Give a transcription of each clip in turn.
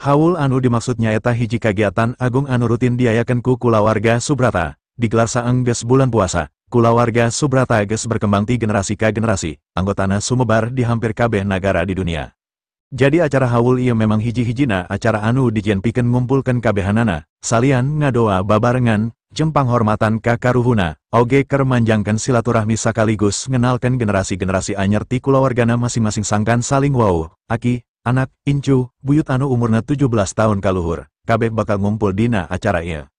Haul anu dimaksud nyaeta hiji kagiatan agung anu rutin diayakeun ku kulawarga Subrata, digelar saenggeus bulan puasa. Kulawarga Subrata geus berkembang ti generasi ka generasi, anggotana sumebar di hampir kabeh nagara di dunia. Jadi acara haul ieu memang hiji-hijina acara anu dijieun pikeun ngumpulkeun kabehanana, salian ngadoa babarengan, jeung panghormatan ka karuhuna, oge keur manjangkeun silaturahmi sakaligus ngenalkeun generasi-generasi anyar ti kulawargana masing-masing sangkan saling wawuh, aki, anak, incu, buyut anu umurna 17 tahun kaluhur, kabeh bakal ngumpul dina acara ieu.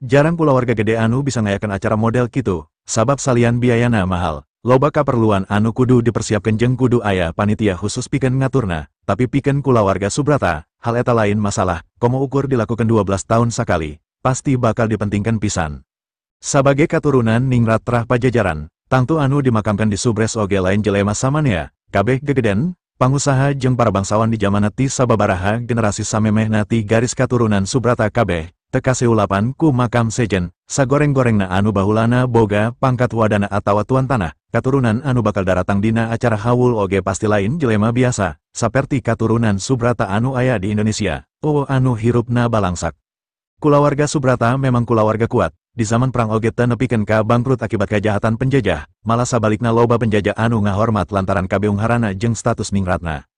Jarang kulawarga gede anu bisa ngayakeun acara model kitu, sabab salian biayana mahal, loba kaperluan anu kudu dipersiapkeun jeung kudu aya panitia khusus pikeun ngaturna, tapi pikeun kulawarga Subrata, hal eta lain masalah, komo ukur dilakukan 12 tahun sakali, pasti bakal dipentingkan pisan. Sabage katurunan ningrat trah Pajajaran, tangtu anu dimakamkan di Subres oge lain jelema samanea, kabeh gegeden, pangusaha jeung para bangsawan di jamana ti sababaraha generasi samemehna ti garis katurunan Subrata kabeh, teu kaseulapan ku makam sejen, sagoreng-gorengna anu bahulana boga pangkat wadana atawa tuan tanah, katurunan anu bakal daratang dina acara haul oge pasti lain jelema biasa, saperti katurunan Subrata anu aya di Indonesia, eueuh anu hirupna balangsak. Kulawarga Subrata memang kulawarga kuat, di zaman perang oge teu nepikeun ka bangkrut akibat kejahatan penjajah, malah sabalikna loba penjajah anu ngahormat lantaran kabeungharana jeung status ningratna.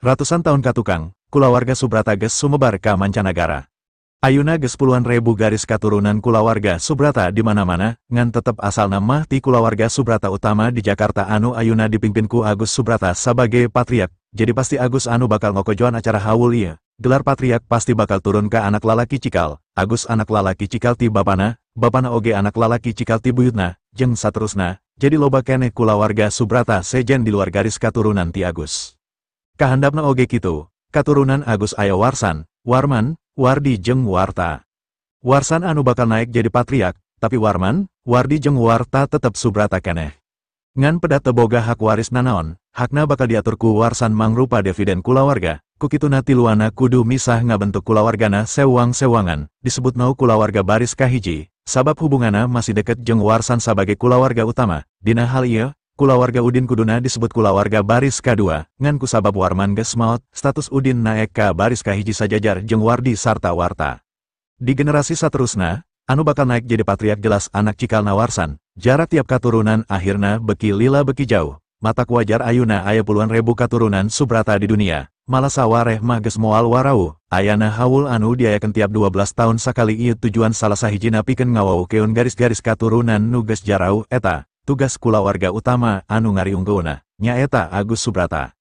Ratusan tahun katukang, kulawarga Subrata geus sumebar ka mancanagara. Ayuna geus puluhan ribu garis katurunan kulawarga Subrata di mana-mana, ngan tetep asalna mah ti kulawarga Subrata utama di Jakarta anu ayuna dipimpin ku Agus Subrata sabagai patriark, jadi pasti Agus anu bakal ngokojoan acara haul ieu. Gelar patriark pasti bakal turun ka anak lalaki cikal, Agus anak lalaki cikal ti bapana, bapana oge anak lalaki cikal ti buyutna, jeung saterusna, jadi loba keneh kulawarga Subrata sejen di luar garis katurunan ti Agus. Kahandapna oge kitu, katurunan Agus aya Warsan, Warman, Wardi jeung Warta. Warsan anu bakal naik jadi patriark, tapi Warman, Wardi jeung Warta tetep Subrata keneh. Ngan pedat teu boga hak waris nanaon, hakna bakal diatur ku Warsan mangrupa dividen kulawarga, kukituna tiluana kudu misah ngabentuk kulawargana sewang-sewangan, disebut nau kulawarga baris kahiji, sabab hubungana masih deket jeung Warsan sabagai kulawarga utama, dina hal ieu, kulawarga Udin kuduna disebut kulawarga baris kadua, ngan kusabab Warman geus maot, status Udin naek ka baris kahiji sajajar jeung Wardi sarta Warta. Di generasi saterusna, anu bakal naik jadi patriark jelas anak cikalna Warsan, jarak tiap katurunan akhirna beki lila beki jauh, matak wajar ayuna aya puluhan ribu katurunan Subrata di dunia, malah sawareh mah geus moal warau, ayana haul anu diayakeun tiap 12 tahun sakali ieu tujuan salah sahijina pikeun ngawawukeun garis-garis katurunan nu geus jarauh eta. Tugas kulawarga utama anu ngariungkeunna, nyaeta Agus Subrata.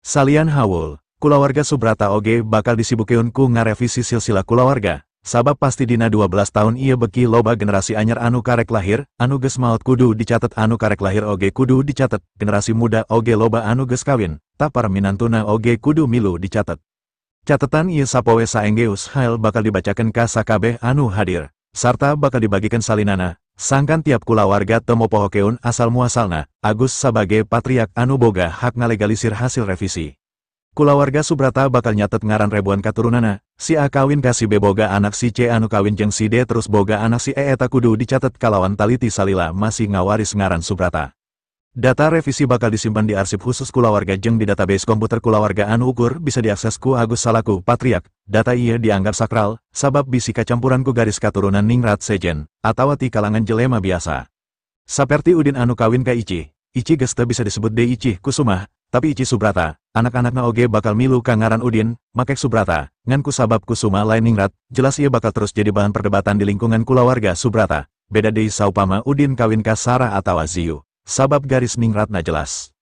Salian haul, kulawarga Subrata oge bakal disibukeun ku ngarevisi silsilah kulawarga, sabab pasti dina 12 tahun ieu beki loba generasi anyar anu karek lahir, anu geus maot kudu dicatet anu karek lahir oge kudu dicatet, generasi muda oge loba anu geus kawin, tapar minantuna oge kudu milu dicatet. Catetan ieu sapoe saenggeus hael bakal dibacakeun ka sakabeh anu hadir, sarta bakal dibagikan salinana. Sangkan tiap kulawarga teu mopohokeun asal muasalna, Agus sabagai patriark anu boga hak ngalegalisir hasil revisi. Kulawarga Subrata bakal nyatet ngaran ribuan katurunana, si A kawin ka si B boga anak si C anu kawin jeung si D terus boga anak si E eta kudu dicatet kalawan taliti salila masih ngawaris ngaran Subrata. Data revisi bakal disimpan di arsip khusus kulawarga jeung di database komputer kulawarga anu ukur bisa diakses ku Agus salaku patriark. Data ieu dianggap sakral, sabab bisi kacampuran ku garis katurunan ningrat sejen, atawa ti kalangan jelema biasa. Saperti Udin anu kawin ka Ici, Ici geus teu bisa disebut deui Ici Kusumah, tapi Ici Subrata, anak-anakna oge bakal milu ka ngaran Udin, makek Subrata, ngan ku sabab Kusuma lain ningrat, jelas ieu bakal terus jadi bahan perdebatan di lingkungan kulawarga Subrata, beda deui saupama Udin kawin ka Sarah atawa Ziu. Sabab garis ningratna jelas.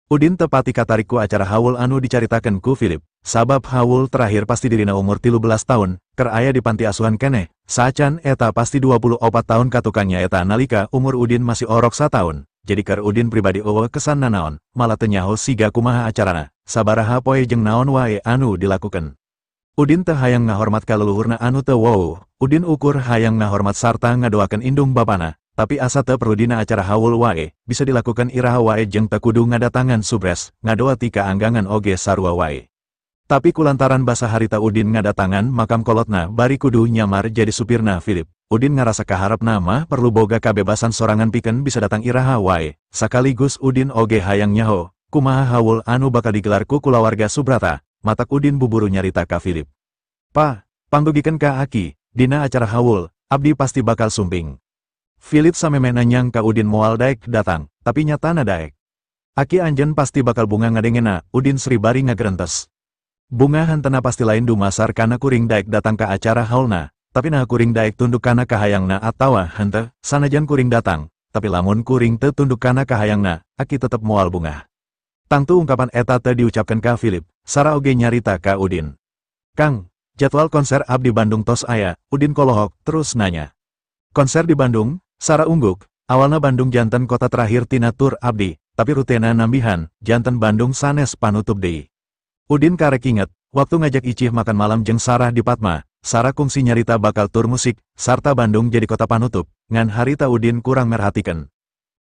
Udin tepati katarik ku acara haul anu dicaritakeun ku Philip, sabab haul terakhir pasti dirina umur 13 tahun, keur aya di panti asuhan keneh, saacan eta pasti 24 tahun katukangnya eta nalika umur Udin masih orok sataun, jadi keur Udin pribadi eueuh kesan nanaon, malah teu nyaho siga kumaha acarana, sabaraha poe jeung naon wae anu dilakukeun. Udin teu hayang ngahormat ka leluhurna anu teu wawuh, Udin ukur hayang ngahormat sarta ngadoakeun indung bapana. Tapi asa teu perlu dina acara haul wae, bisa dilakukan iraha wae jeung teu kudu ngadatangan Subres, ngadoa ti kaanggangan oge sarua wae. Tapi kulantaran basa harita Udin ngadatangan makam kolotna bari kudu nyamar jadi supirna Philip, Udin ngarasa kaharepna mah perlu boga kabebasan sorangan pikeun bisa datang iraha wae, sakaligus Udin oge hayang nyaho, kumaha haul anu bakal digelar ku kulawarga Subrata, matak Udin buburu nyarita ka Philip. Pa, pangdugikeun ka Aki, dina acara haul, abdi pasti bakal sumping. Philip samemehna nyangka Udin moal daek datang, tapi nyatana daek. Aki anjeun pasti bakal bungah ngadengena, Udin seri bari ngagerentes. Bungah hentena pasti lain dumasar kana kuring daek datang ka acara haulna, tapi nah kuring daek tunduk kana kahayangna atawa henteu, sanajan kuring datang, tapi lamun kuring teu tunduk kana kahayangna, Aki tetep moal bungah. Tangtu ungkapan eta teu diucapkeun ka Philip, Sarah oge nyarita ka Udin. Kang, jadwal konser abdi Bandung tos aya, Udin kolohok, terus nanya. Konser di Bandung, Sarah ungguk, awalna Bandung janten kota terakhir tina tur abdi, tapi rutena nambihan, janten Bandung sanes panutup deui. Udin karek inget, waktu ngajak Icih makan malam jeung Sarah di Padma, Sarah kungsi nyarita bakal tur musik, sarta Bandung jadi kota panutup, ngan harita Udin kurang merhatikan.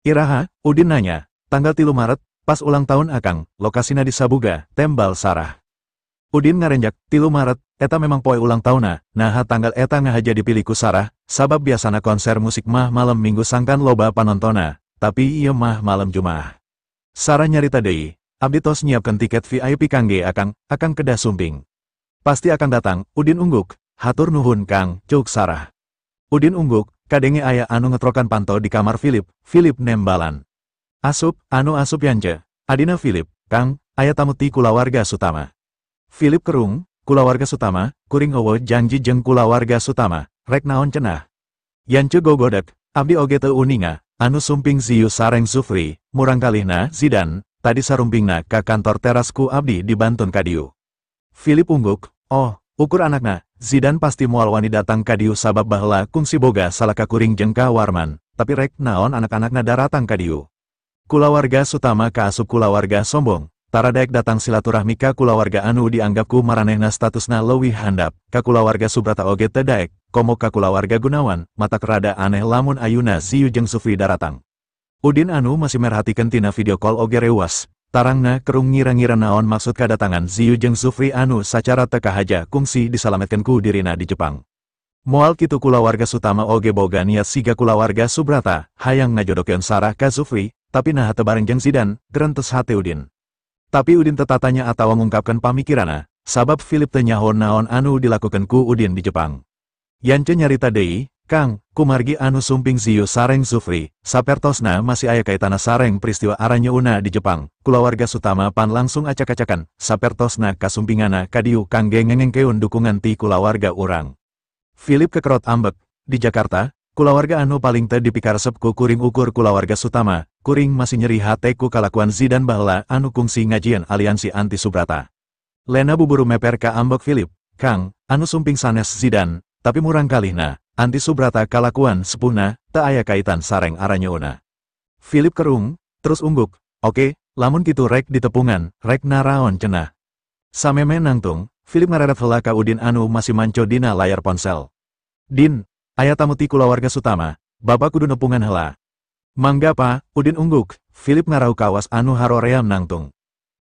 Iraha, Udin nanya, tanggal 3 Maret, pas ulang tahun Akang, lokasina di Sabuga, tembal Sarah. Udin ngarenjak, 3 Maret, eta memang poe ulang tahunna, naha tanggal eta ngahaja dipilih ku Sarah, sabab biasana konser musik mah malam Minggu sangkan loba panontona, tapi ieu mah malam Jumaah. Sarah nyarita deui, abdi tos nyiapkeun tiket VIP kangge Akang, Akang kedah sumping. Pasti Akang datang, Udin ungguk, hatur nuhun Kang, cuk Sarah. Udin ungguk, kadenge aya anu ngetrokan panto di kamar Philip, Philip nembalan. Asup, anu asup Yance, adina Philip, Kang, aya tamu ti kulawarga Sutama. Philip kerung, kulawarga Sutama, kuring eueuh janji jeung kulawarga Sutama, rek naon cenah. Yance gogodek, abdi oge teu uninga, anu sumping Ziyu sareng Zufri, murangkalihna Zidan, tadi sarumpingna ka kantor terasku abdi dibantun kadieu. Philip ungguk, oh, ukur anakna, Zidan pasti moal wani datang kadieu sabab baheula kungsi boga salaka kuring jeung ka Warman, tapi rek naon anak-anakna daratang kadieu. Kulawarga Sutama kaasup kulawarga sombong, tara daek datang silaturahmi ka kulawarga anu dianggap ku maranehna statusna leuwih handap, ka kulawarga Subrata oge teu daek, komo ka kulawarga Gunawan, matak rada aneh lamun ayuna Ziyu jeung Sufri daratang. Udin anu masih merhatikeun tina video call oge reuas, tarangna kerung ngira-ngira naon maksud kadatangan Ziyu jeung Sufri anu sacara teu kahaja kungsi disalametkeun ku dirina di Jepang. Moal kitu kulawarga Sutama oge boga niat siga kulawarga Subrata, hayang ngajodokeun Sarah ka Sufri, tapi naha teu bareng jeung Zidan, gerentes hate Udin. Tapi Udin teu tatanya atawa ngungkapkeun pamikirana, sabab Philip teu nyaho naon anu dilakukeun ku Udin di Jepang. Yance nyarita deui, Kang, kumargi anu sumping Ziyu sareng Zufri, sapertosna masih aya kaitana sareng peristiwa aranyeuna di Jepang, kulawarga Sutama pan langsung acak-acakan, sapertosna kasumpingana kadieu kangge ngengengkeun dukungan ti kulawarga urang. Philip kekerot ambek, di Jakarta, kulawarga anu paling teu dipikaresep ku kuring ukur kulawarga Sutama, kuring masih nyeri hate ku kalakuan Zidan baheula anu kungsi ngajieun aliansi anti Subrata. Lena buburu meper ka ambek Philip, Kang, anu sumping sanes Zidan, tapi murangkalihna, anti Subrata kalakuan sepuhna, teu aya kaitan sareng aranyeuna. Philip kerung, terus ungguk, oke, lamun kitu rek ditepungan, rek naraon cenah. Sameme nangtung, Philip ngareret heula ka Udin anu masih manco dina layar ponsel. Din, aya tamu ti kulawarga Sutama, bapak kudu nepungan heula. Mangga pa, Udin ungguk, Philip ngarau kawas anu haroream nangtung.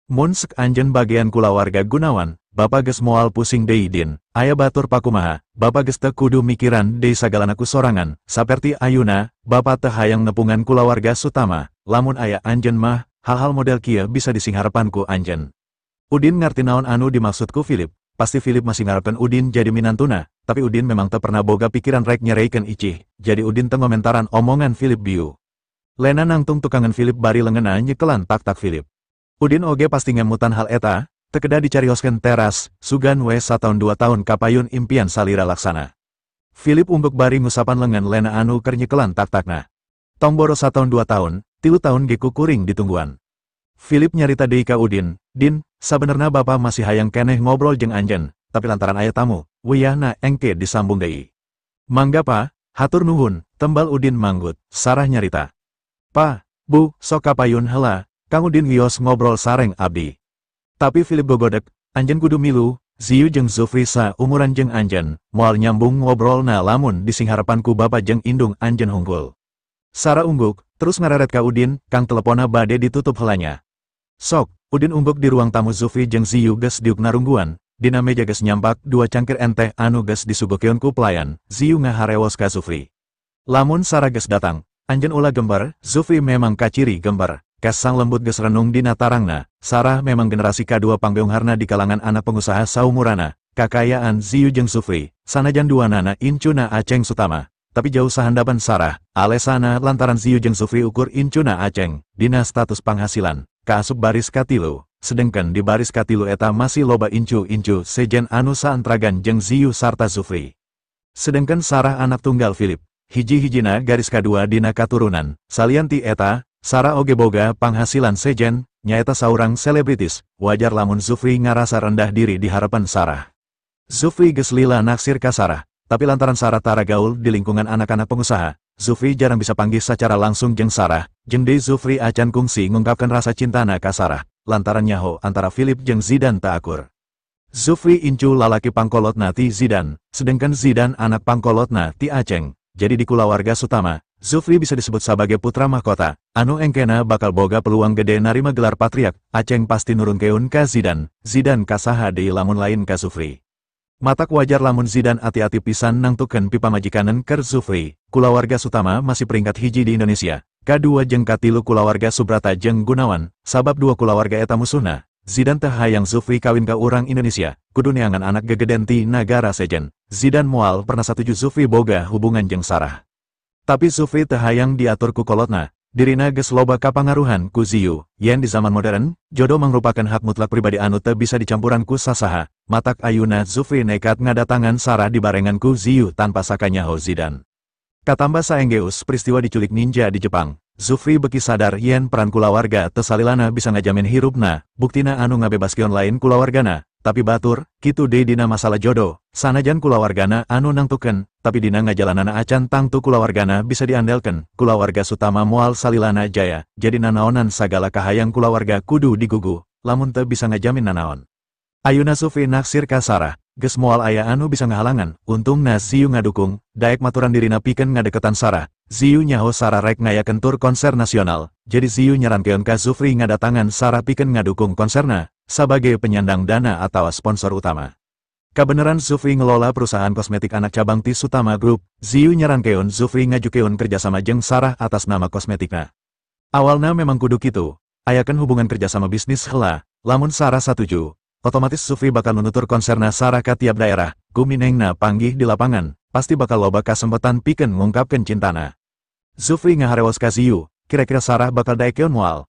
Mun sek anjeun bagian kulawarga Gunawan, bapak geus moal pusing deui Din, aya batur pakumaha, bapak geus teu kudu mikiran deui sagalana ku sorangan, saperti ayuna, bapak teu hayang nepungan kulawarga Sutama, lamun aya anjeun mah, hal-hal model kieu bisa disingharepan ku anjeun. Udin ngarti naon anu dimaksud ku Philip, pasti Philip masih ngarepkeun Udin jadi minantuna, tapi Udin memang teu pernah boga pikiran rek nyereikeun Icih, jadi Udin teu ngomentaran omongan Philip bieu. Lena nangtung tukangan Philip bari leungeunna nyekelan tak-tak Philip. Udin oge pasti ngemutan hal eta, teu kedah dicarioskeun teras, sugan we sataun 2 tahun kapayun impian salira laksana. Philip ungguk bari ngusapan lengan Lena anu keur nyekelan tak-takna. Tong boro sataun 2 tahun, 3 tahun ge ku kuring ditungguan. Philip nyarita deui ka Udin, Din, sabenerna bapa masih hayang keneh ngobrol jeung anjeun, tapi lantaran aya tamu, wayahna engke disambung deui. Mangga pa, hatur nuhun, tembal Udin manggut, Sarah nyarita. Pa, bu, sok kapayun heula, Kang Udin wios ngobrol sareng abdi. Tapi Philip gogodek, anjeun kudu milu, Ziyu jeung Zufri sa umuran jeung anjeun, moal nyambung ngobrolna lamun disingharepan ku bapa jeung indung anjeun hungkul. Sarah ungguk, terus ngareret ka Udin, Kang telepona bade ditutup heulanya. Sok, Udin ungguk di ruang tamu Zufri jeung Ziyu geus diuk narungguan, dina meja geus nyampak 2 cangkir enteh anu geus disuguhkeun ku pelayan, Ziyu ngaharewos ka Zufri. Lamun Sarah geus datang, anjeun ulah gember, Zufri memang kaciri gember, kesang lembut geus renung dina tarangna, Sarah memang generasi kadua pangbeungharna di kalangan anak pengusaha saumurana, kakayaan Ziyu jeung Zufri, sanajan duanana incuna Aceng Sutama, tapi jauh sahandapan Sarah, alesana lantaran Ziyu jeung Zufri ukur incuna Aceng, dina status panghasilan, kaasup baris katilu, sedengkeun di baris katilu eta masih loba incu-incu sejen anu saantragan jeung Ziyu sarta Zufri. Sedengkeun Sarah anak tunggal Philip, hiji-hijina garis kadua dina katurunan, salian ti eta, Sarah oge boga panghasilan sejen, nyaeta saurang selebritis, wajar lamun Zufri ngarasa rendah diri di harapan Sarah. Zufri geus lila naksir ka Sarah, tapi lantaran Sarah tara gaul di lingkungan anak-anak pengusaha, Zufri jarang bisa panggih secara langsung jeung Sarah, jeung deui Zufri acan kungsi ngungkapkan rasa cintana ka Sarah, lantaran nyaho antara Philip jeung Zidan tak akur. Zufri incu lalaki pangkolotna ti Zidan, sedengkeun Zidan anak pangkolotna ti Aceng, jadi di kulawarga Sutama, Zufri bisa disebut sebagai putra mahkota, anu engkena bakal boga peluang gede narima gelar patriak, Aceng pasti nurunkeun ka Zidan, Zidan kasaha deui lamun lain ka Zufri. Matak wajar lamun Zidan ati-ati pisan nangtukeun pipamajikanen keur Zufri, kulawarga Sutama masih peringkat hiji di Indonesia, kadua jeung katilu kulawarga Subrata jeung Gunawan, sabab dua kulawarga eta musuhna, Zidan teh hayang Zufri kawin ka urang Indonesia, kudu neangan anak gegeden ti nagara sejen, Zidan moal pernah satuju Zufri boga hubungan jeung Sarah. Tapi Zufri teh hayang diatur ku kolotna, dirina geus loba kapangaruhan ku Ziyu, yen di zaman modern, jodoh mangrupakeun hak mutlak pribadi anu teu bisa dicampuran ku sasaha, matak ayuna Zufri nekat ngadatangan Sarah dibarengan ku Ziyu tanpa sakanyaho Zidan. Katamba saenggeus peristiwa diculik ninja di Jepang, Zufri beki sadar yen peran kulawarga teu salilana bisa ngajamin hirupna, buktina anu ngabebaskeun lain kulawargana, tapi batur, kitu deui dina masalah jodoh, sanajan kulawargana anu nangtukeun, tapi dina ngajalanana acan tangtu kulawargana bisa diandelkeun, kulawarga Sutama moal salilana jaya, jadi nanaonan sagala kahayang kulawarga kudu digugu, lamun teu bisa ngajamin nanaon. Ayuna Zufri naksir ka Sarah, geus moal aya anu bisa ngahalangan, untungna Ziyu ngadukung, daek maturan dirina pikeun ngadeketan Sarah, Ziyu nyaho Sarah rek ngayakeun tur konser nasional, jadi Ziyu nyarankeun ka Zufri ngadatangan Sarah pikeun ngadukung konserna, sebagai penyandang dana atau sponsor utama. Kabeneran Zufri ngelola perusahaan kosmetik anak cabang ti Sutama Group, Ziyu nyarankeun Zufri ngajukeun kerjasama jeung Sarah atas nama kosmetikna. Awalna memang kudu kitu, ayakeun hubungan kerjasama bisnis heula, lamun Sarah satuju, otomatis Zufri bakal nunutur konserna Sarah ka tiap daerah, ku minengna panggih di lapangan, pasti bakal loba kasempetan pikeun ngungkapkeun cintana. Zufri ngaharewos ka Ziyu, kira-kira Sarah bakal daekeun moal.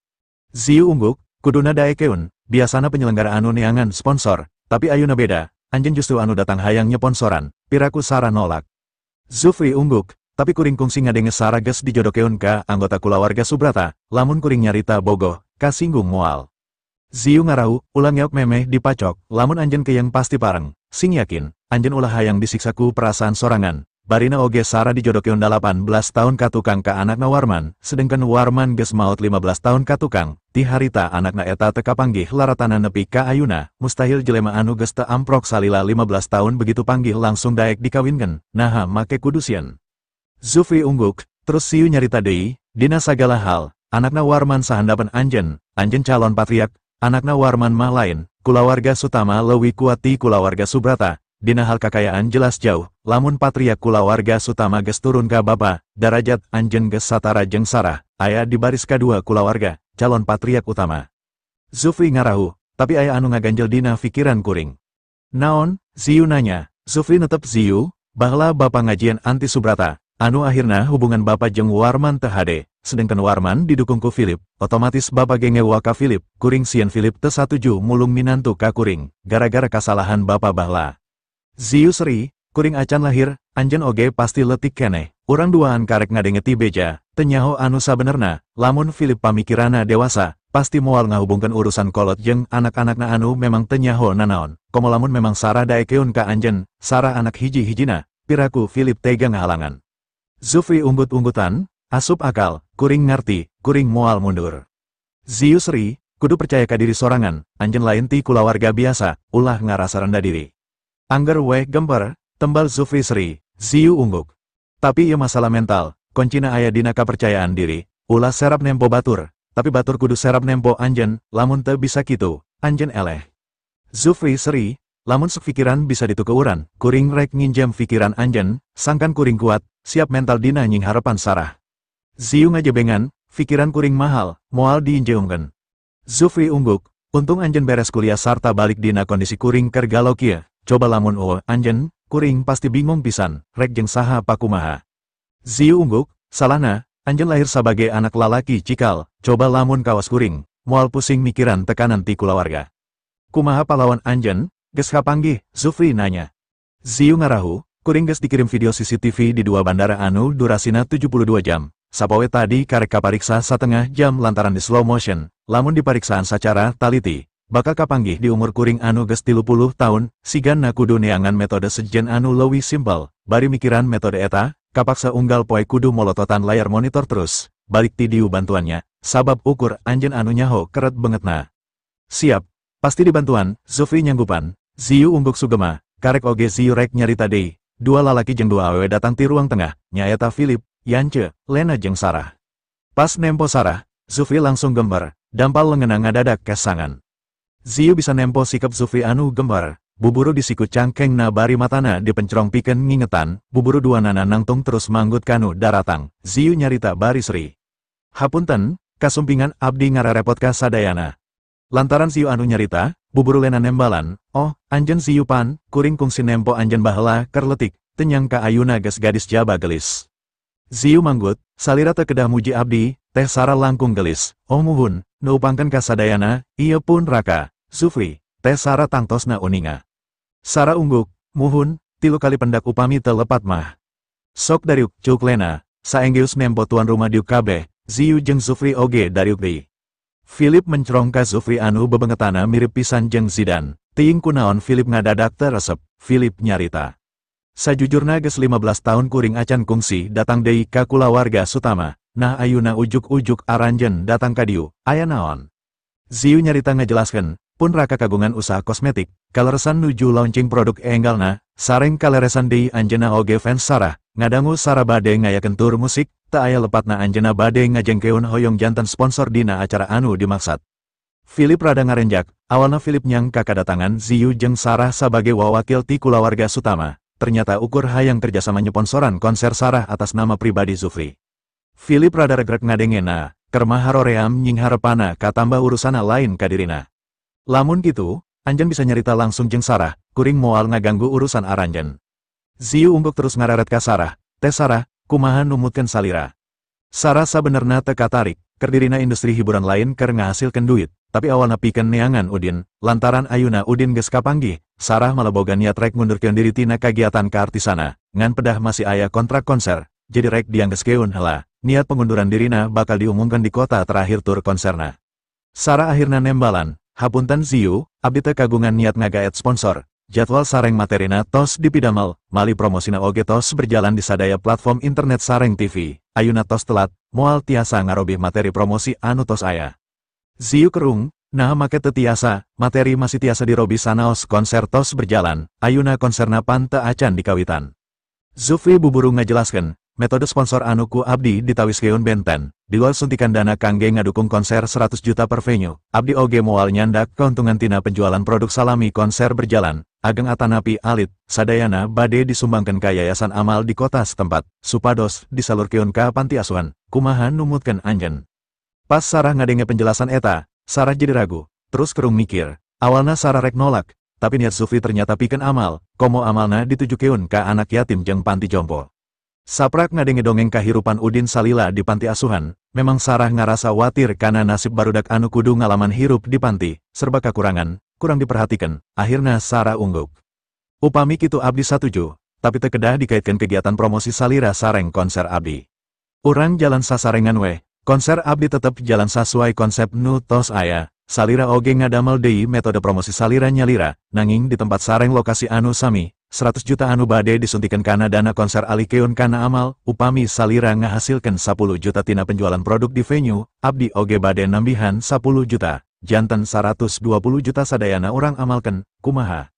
Ziyu ungguk, kuduna daekeun. Biasana penyelenggara anu neangan sponsor, tapi ayuna beda, anjeun justru anu datang hayang nyeponsoran, piraku Sarah nolak. Zufri ungguk, tapi kuring kungsi ngadenge Sarah geus dijodokeun ka anggota kulawarga Subrata, lamun kuring nyarita bogoh, kasinggung moal. Ziyu ngarahu, ulah ngeok memeh dipacok, lamun anjeun keyeng pasti pareng, sing yakin, anjeun ulah hayang disiksa ku perasaan sorangan. Barina oge Sarah dijodokeun 18 tahun ka tukang ka anakna Warman, sedengkeun Warman geus maot 15 tahun ka tukang, ti harita anakna eta teu kapanggih laratana nepi ka ayuna, mustahil jelema anu geus teu amprok salila 15 tahun begitu panggih langsung daek dikawinkeun, naha make kudu sieun. Zufri ungguk, terus Ziyu nyarita deui, dina sagala hal, anakna Warman sahandapeun anjeun, anjeun calon patriak, anakna Warman mah lain, kulawarga Sutama leuwih kuat ti kulawarga Subrata. Dina hal kakayaan jelas jauh, lamun patriak kulawarga Sutama geus turun ka bapa, darajat anjeun geus satara jeung Sarah, aya di baris kadua kulawarga, calon patriak utama. Zufri ngarahu, tapi aya anu ngaganjel dina fikiran kuring. Naon, Ziyu nanya, Zufri netep Ziyu, baheula bapa ngajian anti Subrata, anu akhirna hubungan bapa jeung Warman teu hade, sedengkeun Warman didukung ku Philip, otomatis bapa gengewa ka Philip, kuring sieun Philip teu satuju mulung minantu ka kuring, gara-gara kasalahan bapa baheula. Ziyu seri, kuring acan lahir, anjeun oge pasti letik keneh, urang duaan karek ngadenge ti beja, teu nyaho anu sabenerna, lamun Philip pamikirana dewasa, pasti moal ngahubungkeun urusan kolot jeung anak-anakna anu memang teu nyaho nanaon, komo lamun memang Sarah daekeun ka anjeun, Sarah anak hiji-hijina, piraku Philip tega ngahalangan. Zufri unggut-unggutan, asup akal, kuring ngarti, kuring moal mundur. Ziyu seri, kudu percaya ka diri sorangan, anjeun lain ti kulawarga biasa, ulah ngarasa rendah diri. Angger weh gemper, tembal Zufri seri, Ziyu ungguk. Tapi ieu masalah mental, koncina aya dina kapercayaan diri, ulah serap nempo batur, tapi batur kudu serap nempo anjeun, lamun teu bisa kitu, anjeun eleh. Zufri seri, lamun sok pikiran bisa ditukeuran, kuring rek nginjem pikiran anjeun, sangkan kuring kuat, siap mental dina nying harapan Sarah. Ziyu ngajebengan, pikiran kuring mahal, moal diinjeungkeun. Zufri ungguk, untung anjeun beres kuliah sarta balik dina kondisi kuring keur galau kieu. coba lamun eueuh anjeun, kuring pasti bingung pisan, rek jeung saha pakumaha. Ziyu ungguk, salahna, anjeun lahir sabagai anak lalaki cikal, coba lamun kawas kuring, moal pusing mikiran tekanan ti kulawarga. Kumaha pahlawan anjeun, geus kapanggih, Zufri nanya. Ziyu ngarahu, kuring geus dikirim video CCTV di dua bandara anu durasina 72 jam. Sapoe tadi karek kapariksa satengah jam lantaran di slow motion, lamun dipariksaan sacara taliti, bakal kapanggih di umur kuring anu geus 30 tahun, sigana kudu neangan metode sejen anu leuwih simpel, bari mikiran metode eta, kapaksa unggal poe kudu molototan layar monitor terus, balik ti diu bantuannya, sabab ukur anjeun anu nyaho keret bengetna. Siap, pasti dibantuan, Zufri nyanggupan, Ziyu ungguk sugema, karek oge Ziyu rek nyarita deui, dua lalaki jeung dua awewe datang ti ruang tengah, nyaeta Philip, Yance, Lena jeung Sarah. Pas nempo Sarah, Zufri langsung gembar, dampal lengenna ngadadak kesangan. Ziyu bisa nempo sikap Zufri anu gembar, buburu di siku cangkengna bari matana dipencrong pikeun ngingetan, buburu dua nana nangtung terus manggut kanu daratang, Ziyu nyarita bari seri. Hapunten, kasumpingan abdi ngararepot ka sadayana. Lantaran Ziyu anu nyarita, buburu Lena nembalan, oh, anjeun Ziyu pan, kuring kungsi nempo anjeun baheula keur leutik, teu nyangka ayuna geus gadis jaba gelis. Ziyu manggut, salira teu kedah muji abdi, teh Sarah langkung gelis, oh muhun, neupangkeun ka sadayana, ieu pun raka, Zufri, teh Sarah tangtosna uninga. Sarah ungguk, muhun, 3 kali pendak upami teu lepat mah. Sok dariuk, cuk Lena, saenggeus nempo tuan rumah diuk kabeh, Ziyu jeung Zufri oge dariuk deui. Philip mencrong ka Zufri anu bebengetana mirip pisan jeung Zidan, teuing kunaon Philip ngadadak teu resep, Philip nyarita. Sajujurna geus 15 tahun kuring acan kungsi datang deui ka kulawarga Sutama, nah ayuna ujuk-ujuk aranjeun datang ka dieu, aya naon? Ziyu nyarita ngajelaskeun, pun raka kagungan usaha kosmetik, kaleresan nuju launching produk enggalna, sareng kaleresan deui anjeunna oge fans Sarah, ngadangu Sarah bade ngayakeun tur musik, teu aya lepatna anjeunna bade ngajengkeun hoyong janten sponsor dina acara anu dimaksad. Philip rada ngarenjak, awalna Philip nyangka kadatangan Ziyu jeung Sarah sabage wawakil ti kulawarga Sutama. Ternyata ukur hayang kerjasama nyeponsoran konser Sarah atas nama pribadi Zufri. Philip rada regrek ngadengena, kerma haroream nying harepana katambah urusana lain kadirina. Lamun kitu, anjeun bisa nyarita langsung jeung Sarah, kuring moal ngaganggu urusan aranjeun. Ziyu ungguk terus ngareret ka Sarah, teh Sarah, kumaha numutkeun salira. Sarah sabenerna teu katarik, keur dirina industri hiburan lain keur ngahasilkeun duit, tapi awalna pikeun neangan Udin, lantaran ayuna Udin geus kapanggih, Sarah malah boga niat rek ngundurkeun diri tina kagiatan kaartisana, ngan pedah masih aya kontrak konser, jadi rek dianggeskeun heula, niat pengunduran dirina bakal diumumkan di kota terakhir tur konserna. Sarah akhirna nembalan, hapunten Ziyu, abdi teu kagungan niat ngagaet sponsor, jadwal sareng materina tos dipidamel, mali promosina oge tos berjalan di sadaya platform internet sareng TV, ayuna tos telat, moal tiasa ngarobih materi promosi anu tos aya. Ziyu kerung, nah make teu tiasa, materi masih tiasa dirobi sanaos konser tos berjalan, ayuna konserna pan teu acan dikawitan. Zufri buburu ngajelaskeun, metode sponsor anu ku abdi ditawiskeun benten, di luar suntikan dana kangge ngadukung konser 100 juta per venue, abdi oge moal nyandak keuntungan tina penjualan produk salami konser berjalan, ageng atanapi alit, sadayana bade disumbangkeun ka yayasan amal di kota setempat, supados disalurkeun ka panti asuhan, kumaha numutkeun anjeun. Pas Sarah ngadenge penjelasan eta, Sarah jadi ragu, terus kerung mikir, awalna Sarah rek nolak, tapi niat Zufri ternyata pikeun amal, komo amalna ditujukeun ka anak yatim jeung panti jompo. Saprak ngadenge dongeng kahirupan Udin salila di panti asuhan, memang Sarah ngarasa watir kana nasib barudak anu kudu ngalaman hirup di panti, serba kakurangan, kurang diperhatikan, akhirna Sarah ungguk. Upami kitu abdi satuju, tapi teu kedah dikaitkeun kegiatan promosi salira sareng konser abdi. Urang jalan sasarengan weh. Konser abdi tetep jalan sasuai konsep nu tos aya, salira oge ngadamel deui metode promosi salira nyalira, nanging di tempat sareng lokasi anu sami, 100 juta anu bade disuntikan kana dana konser alikeun kana amal, upami salira ngahasilkeun 10 juta tina penjualan produk di venue, abdi oge bade nambihan 10 juta, janten 120 juta sadayana urang amalkeun, kumaha.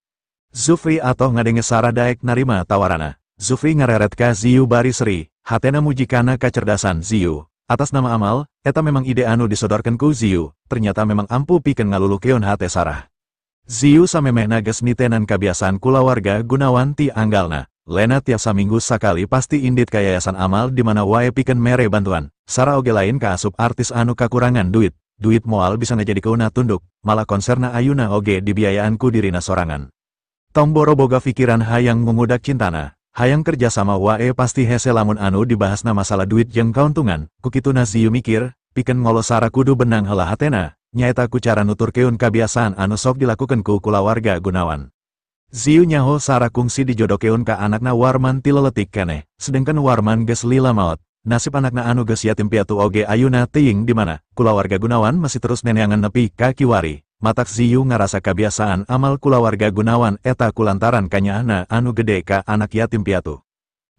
Zufri atoh ngadenge Sarah daek narima tawarana, Zufri ngareret ka Ziyu bari seri, hatena muji kana kacerdasan Ziyu. Atas nama amal, eta memang ide anu disodorkeun ku Ziyu, ternyata memang ampuh pikeun ngalulukeun hate Sarah. Ziyu samemehna geus nitenan kabiasaan kulawarga Gunawan ti anggalna. Lena tiap saminggu sakali pasti indit ka yayasan amal di mana wae pikeun mere bantuan. Sarah oge lain kaasup artis anu kakurangan duit, duit moal bisa ngajadikeunna tunduk, malah konserna ayuna oge dibiayaan ku dirina sorangan. Tong boro boga pikiran hayang mengudak cintana, hayang kerjasama wae pasti hese lamun anu dibahasna masalah duit jeung kauntungan, kukituna Ziyu mikir, pikeun ngolo Sarah kudu benang heula hatena, nyaeta ku cara nuturkeun kabiasaan anu sok dilakukeun ku kulawarga Gunawan. Ziyu nyaho Sarah kungsi dijodokeun ka anakna Warman ti leletik keneh, sedengkeun Warman geus lila maot. Nasib anakna anu geus yatim piatu oge ayuna teuing di mana, kulawarga Gunawan masih terus neneangan nepi ka kiwari. Matak Ziyu ngarasa kabiasaan amal kulawarga Gunawan eta kulantaran kanyaahna anu gede ka anak yatim piatu.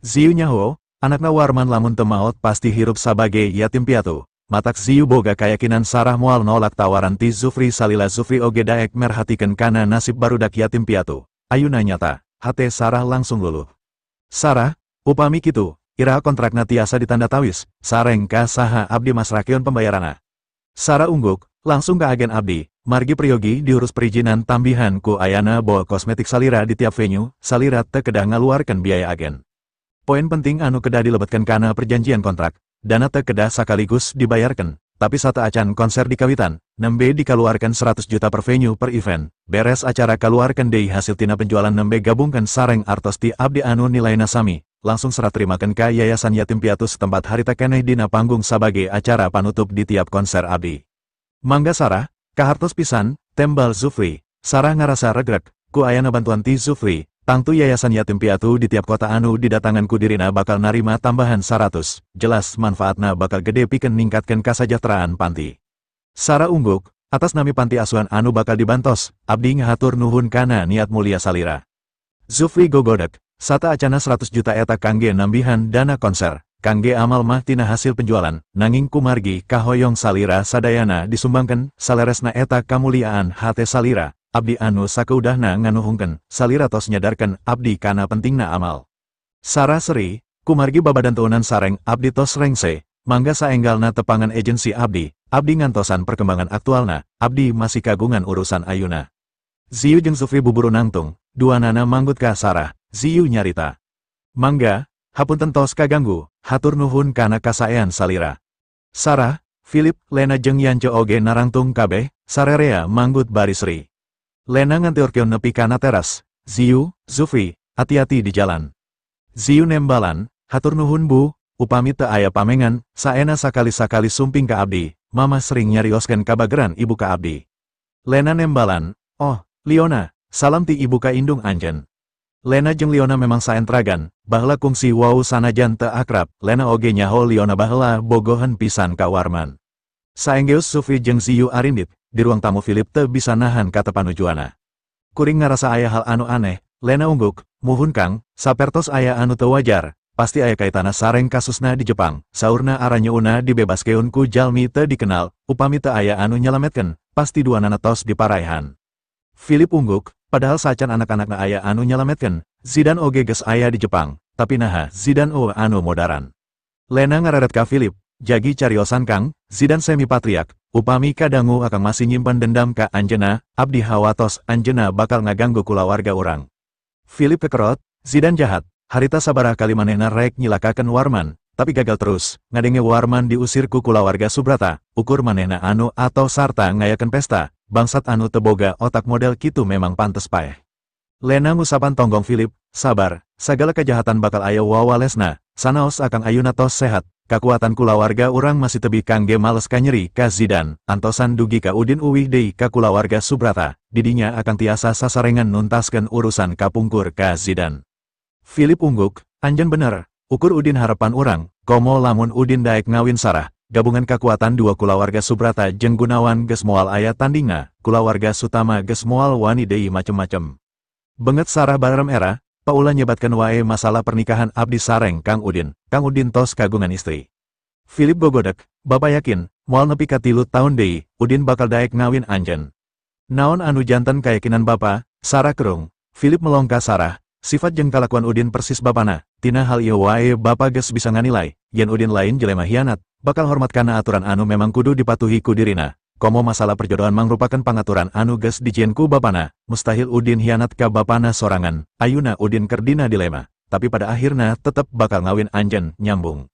Ziyu nyaho, anakna Warman lamun teu maot pasti hirup sabage yatim piatu. Matak Ziyu boga kayakinan Sarah moal nolak tawaran ti Zufri salila Zufri oge daek merhatikeun kana nasib barudak yatim piatu. Ayuna nyata, hate Sarah langsung luluh. Sarah, upami kitu, iraha kontrakna tiasa ditanda tawis, sareng ka saha abdi masrakeun pembayarana. Sarah ungguk, langsung ke agen abdi, margi priyogi diurus perizinan tambihan ku ayana bawa kosmetik salira di tiap venue, salira teu kedah ngaluarkeun biaya agen. Poin penting anu kedah dilebetkeun kana perjanjian kontrak, dana teu kedah sakaligus dibayarkeun, tapi sateuacan konser dikawitan, nembe dikaluarkeun 100 juta per venue per event, beres acara kaluarkeun deui hasil tina penjualan nembe gabungkeun sareng artos ti abdi anu nilaina sami, langsung serah terimakeun ka Yayasan Yatim Piatu setempat harita keneh dina panggung sabage acara panutup di tiap konser abdi. Mangga Sarah, kahartos pisan, tembal Zufri. Sarah ngarasa regrek, ku ayana bantuan ti Zufri, tangtu Yayasan Yatim Piatu di tiap kota anu didatangan ku dirina bakal narima tambahan 100, jelas manfaatna bakal gede pikeun ningkatkeun kasajahteraan panti. Sarah ungguk, atas nami panti asuhan anu bakal dibantos, abdi ngahatur nuhun kana niat mulia salira. Zufri gogodek, sata acana 100 juta eta kangge nambihan dana konser, kangge amal mah tina hasil penjualan, nanging kumargi kahoyong salira sadayana disumbangkeun, saleresna eta kamuliaan hate salira, abdi anu sakeudahna nganuhungkeun, salira tos nyadarkeun abdi kana pentingna amal. Sarah seri, kumargi babadan teunan sareng abdi tos rengse, mangga saenggalna tepangan agensi abdi, abdi ngantosan perkembangan aktualna, abdi masih kagungan urusan ayuna. Ziyu jeung Zufri buburu nangtung, duanana manggut ka Sarah, Ziyu nyarita. Mangga, hapunten tos kaganggu, hatur nuhun kana kasaean salira. Sarah, Philip, Lena jeung Yance oge narangtung kabeh, sarerea manggut bari seri. Lena ngantiorkeun nepi kana teras, Ziyu, Zufri, hati-hati di jalan. Ziyu nembalan, hatur nuhun bu, upami teu aya pamengan, saena sakali-sakali sumping ka abdi, mama sering nyarioskeun kabageran ibu ka abdi. Lena nembalan, oh, Liona, salam ti ibu ka indung anjeun. Lena jeung Liona memang saentragan, baheula kungsi wau sanajan teu akrab, Lena oge nyaho Liona baheula bogohan pisan ka Warman. Saenggeus Zufri jeung Ziyu arindit, di ruang tamu Philip teu bisa nahan katepanujuana. Kuring ngarasa aya hal anu aneh, Lena ungguk, muhun Kang, sapertos aya anu teu wajar, pasti aya kaitana sareng kasusna di Jepang, saurna aranyeuna dibebaskeun ku jalmi teu dikenal, upami teu aya anu nyalametkeun, pasti duanana tos diparaihan. Philip ungguk, padahal sacan anak-anakna aya anu nyalametkeun, Zidan oge geus aya di Jepang, tapi naha Zidan eueuh anu modaran. Lena ngareret ka Philip, jagi cariosan Kang, Zidan semi patriak, upami kadangu akang masih nyimpen dendam ka anjeuna, abdi hawatos anjeuna bakal ngaganggu kulawarga urang. Philip kekerot, Zidan jahat, harita sabaraha kali manehna rek nyilakakeun Warman, tapi gagal terus, ngadenge Warman diusir ku kulawarga Subrata, ukur manehna anu atau sarta ngayakeun pesta, bangsat anu teboga otak model kitu memang pantes paeh. Lena ngusapan tonggong Philip, sabar, sagala kejahatan bakal aya wawalesna, sanaos akang ayuna tos sehat, kakuatan kulawarga urang masih tebi kangge males kanyeri ka Zidan, antosan dugi ka Udin uwih deui ka kulawarga Subrata, didinya akang tiasa sasarengan nuntaskeun urusan kapungkur ka Zidan. Philip ungguk, anjeun bener, ukur Udin harapan urang, komo lamun Udin daek ngawin Sarah, gabungan kakuatan dua kulawarga Subrata jeung Gunawan geus moal aya tandingna, kulawarga Sutama geus moal wani deui macem-macem. Benget Sarah barem era, paula nyebatkeun wae masalah pernikahan abdi sareng Kang Udin, Kang Udin tos kagungan istri. Philip gogodek, bapak yakin, moal nepi ka 3 tahun deui, Udin bakal daek ngawin anjeun. Naon anu janten kayakinan bapa, Sarah kerung, Philip melongka Sarah, sifat jeung kalakuan Udin persis bapana, tina hal ieu wae bapa geus bisa nganilai, yen Udin lain jelema hianat, bakal hormat kana aturan anu memang kudu dipatuhi ku dirina. Komo masalah perjodohan mangrupakeun pangaturan anu geus dijieun ku bapana, mustahil Udin hianat ka bapana sorangan, ayuna Udin keur dina dilema, tapi pada akhirna tetep bakal ngawin anjeun, nyambung.